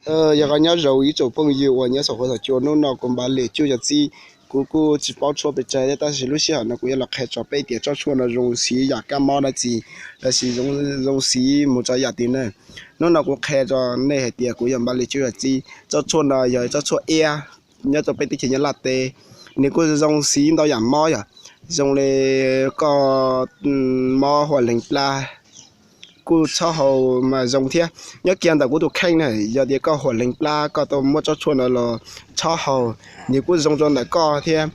Yog qhov nyob zoo ib tsoom phooj ywg uas nyob saum huab saum cua, hnub no kuv Npav Lwm Tsuj Yog Txib, kuv kuj tsis paub tshuaj pes tsawg thiab, tab sis lub sij hawm no kuv yuav los qhia tso peb tias tsob tshuaj no zoo siv yam kab mob dab tsi, lossis zoo siv mus rau yam twg na. Hnub no kuv qhia rau nej hais tias kuv yog Npav Lwm Tsuj Yog Txib, tsob tshuaj no yog tsob tshuaj iab nyob rau peb teb chaws Nyab Laj teb. Nws kuj zoo siv ntau yam mob yog zoo li koj mob huam lees plab kuj txhob haus mas zoo thiab. Nyob kiag ntawm kuv tus kheej na, yog tias koj huam lees plab koj tau muab tsob tshuaj no los txhob haus, nws kuj zoo rau ntawm koj thiab.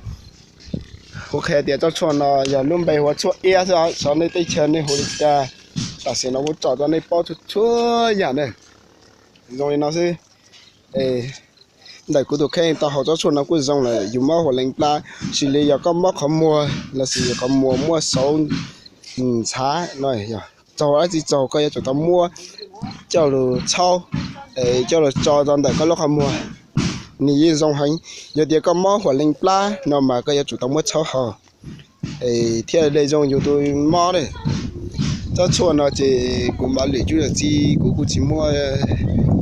Kuv qhia tias tsob tshuaj no yog lub npe hu ua tshuaj iab xwb, xyov nej teb chaws nej hu li cas. Tam sim no kuv tso rau nej paub txhua txhua yam na. Zoo li no xwb. Ntawm kuv tus kheej tau haus tsob tshuaj no kuj zoo lawm, yus mob huam lees plab, xws li yog koj mob qhov muag lossis qhov muag muaj sauv ntxhav no, txaug dab tsi txaug koj yuav tsum tau muab coj los txhaub, coj los tso rau ntawm koj lub qhov muag, nws yeej zoo heev. Yog tias koj mob huam lees plab no mas koj yuav tsum tau muab txhaub haus thiaj li zoo yus tus mob ne. Tsob tshuaj no ces kuv Npav Lwm Tsuj Yog Txib kuv kuj tsis muaj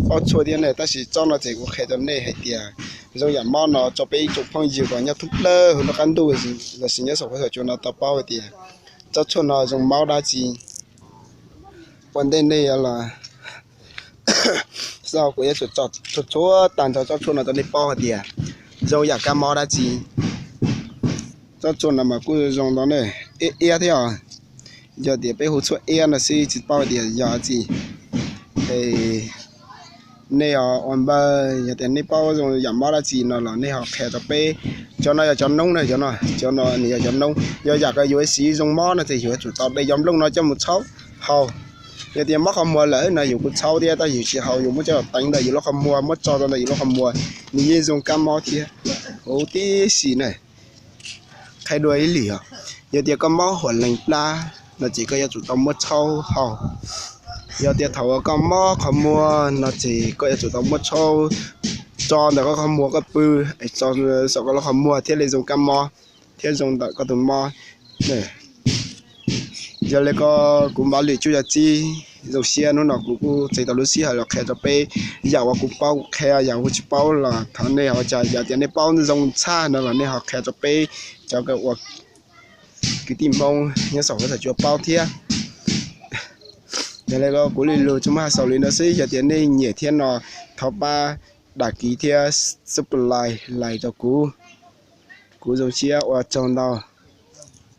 paub tshuaj thiab ne, tab sis tsob no ces kuv qhia rau nej hais tias zoo yam mob no rau peb ib tsoom phooj ywg uas nyob thoob plaws hauv lub qab ntuj lossis nyob saum huab saum cua no tau paub hais tias tsob tshuaj no zoo mob dab tsi. Ua ntej nej yuav los, kuv yuav tsum tso txhua tag nrho tsob tshuaj no rau nej paub hais tias zoo yam kab mob dab tsi. Tsob tshuaj no mas kuj zoo ntau ne, iab iab thiab os. Yog tias peb hu tshuaj iab no xwb tsis paub tias yog dab tsi. Nej ua npawg, yog tias nej paub zoo yam mob dab tsi no los nej ho qhia rau peb. Cov no yog cov noob na, cov no, cov no nws yog cov noob. Yog yam kws yus siv zoo mob no ces yus yuav tsum tau de cov nplooj no coj mus txhaub haus. Yog tias mob qhov muag lawm no yus kuj txhaub thiab, tab yus tsis haus, yus muab coj los teev ntawm yus lub qhov muag, muab tso rau ntawm yus lub qhov muag, nws yeej zoo kab mob thiab huv tib si na. Qhia dua ib lwm os, yog tias koj mob huam lees plab no ces koj yuav tsum tau muab txhaub haus. Yog tias thaum uas koj mob qhov muag no ces koj yuav tsum tau muab txhaub tso ntawm koj qhov muag, koj pw saum koj lub qhov muag thiaj li zoo kab mob thiab zoo ntawm koj tus mob. Yog li ko kuv Npav Lwm Tsuj Yog Txib zoo siab hnub no kuv kuj txais tau lub sij hawm los qhia rau peb yam uas kuv paub, kuv qhia yam kuv tsis paub los thov nej ho, yog tias nej paub zoo tshaj no los nej ho qhia rau peb cov uas kwv tij Hmoob nyob saum huab saum cua paub thiab. Yog li ko kuv li lus tsuas muaj hais xaus li no xwb, yog tias nej nyiam thiab no thov pab dam kiv thiab subscribe like rau kuv. Kuv zoo siab ua tsaug ntau.